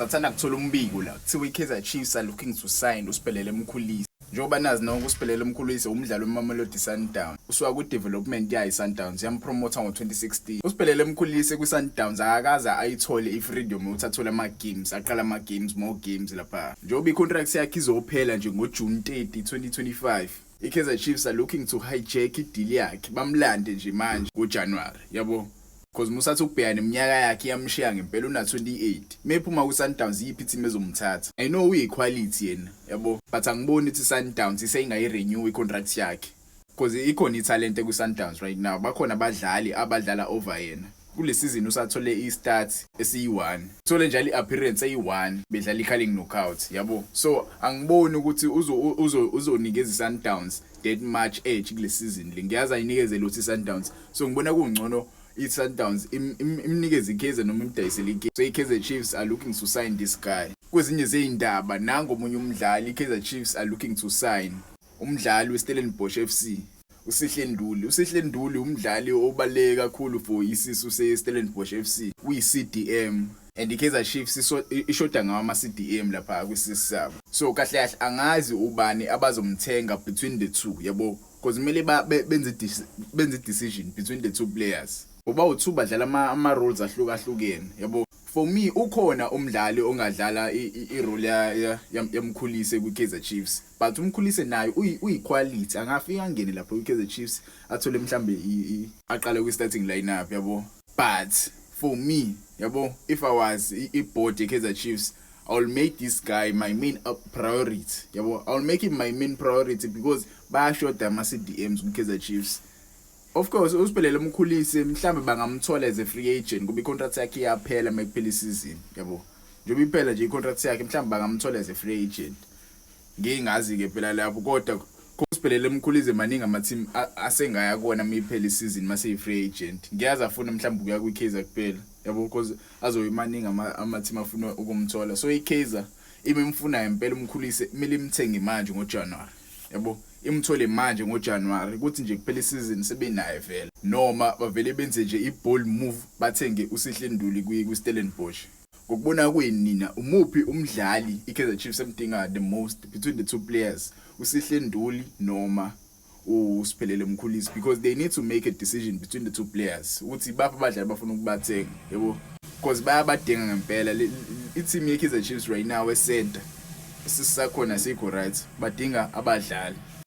Sathanda kuthola umbiko la kuthiwa i-Kaizer Chiefs are looking to sign uSiphelele Mkhulise. Njengoba nazi nonke, uSiphelele Mkhulise umdlali weMamelodi Sundowns. Usuka kwi-development yayo i-Sundowns, yampromotha ngo-2016. USiphelele Mkhulise kwi-Sundowns akakaze ayithole i-freedom yokuthi athole ama-games, aqale ama-games, more games lapha. Njengoba i-contract yakhe izophela nje ngoJune 30, 2025. I-Kaizer Chiefs are looking to hijack i-deal yakhe, bamlande nje manje ngoJanuary, yabo. Because musathi ukubheka neminyaka yakhe iyamshiya ngempela, una 28. Mephuma ku-Sundowns, yiphi team ezomthatha? I know uyi-quality yena, yabo, but angiboni ukuthi i-Sundowns iseyingayi-renew i-contract yakhe. Because ikhona ithalente ku-Sundowns right now. Bakhona abadlali abadlala over yena. Kule season usathole i-start esiyi-1. Uthole njalo i-appearance eyi-1 bedlala i-Carling Knockout, yabo. So angiboni ukuthi uzonikeza i-Sundowns that much edge kule season le. Ngiyazi ayinikeze lutho i-Sundowns. So ngibona kungcono i-Sundowns imnikeze i-Kaizer noma imdayisele i-Kaizer. So i-Kaizer Chiefs are looking to sign this guy. Kwezinye zeyindaba, nangomunye umdlali i-Kaizer Chiefs are looking to sign, umdlali weStellenbosch FC, uSihle Nduli. USihle Nduli umdlali obaluleke kakhulu for isisu seStellenbosch FC. Uyi-CDM and i-Kaizer Chiefs ishoda ngawo ama-CDM lapha kwisisu sabo. So kahle kahle angazi ubani abazomthenga between the two, yabo. Because kumele benze decision between the two players. Ngoba u2 badlala ama roles ahlukahlukene, yabo. For me ukhona umdlali ongadlala i-role yaMkhulise kwi-Kaizer Chiefs, but uMkhulise naye uyi-quality, angafika angene lapho kwi-Kaizer Chiefs, athole mhlambe aqale kwi-starting lineup, yabo. But for me, yabo, if I was i-board ye-Kaizer Chiefs, I'll make this guy my main priority, yabo. I'll make him my main priority because bayashoda ama-CDMs kwi-Kaizer Chiefs. Of course uSiphelele Mkhulise mhlambe bangamthola as a free agent kuba i-contract yakhe iyaphela makuphela isizini, yabo. Njengoba iphela nje i-contract yakhe, mhlawumbe bangamthola as a free agent. Ngingazi ke phela lapho, kodwa uSiphelele Mkhulise maningi ama-team asengaya kuwona mayiphela isizini mase free agent. Ngiyazi afuna mhlawumbe ukuya kwi-Kaizer kuphela, yabo, because azobe maningi ama-team afuna ukumthola. So i-Kaizer imemfuna impela uMkhulise, kumele imthenge manje ngoJanuary, yabo, imthole manje ngoJanuary kuthi nje kuphela isizini sebenaye vele, noma bavele benze nje i-bold move, bathenge uSihle Nduli kwi-Stellenbosch. Ngokubona kwenu nina, umuphi umdlali iKaizer Chiefs emdinga the most between the two players, uSihle Nduli noma uSiphelele Mkhulise? Because they need to make a decision between the two players ukuthi bapha abadlali bafuna ukubathenga, yabo, because bayabadinga ngempela. I-team ye-Kaizer Chiefs right now e-center sisakhona sikho right, badinga abadlali.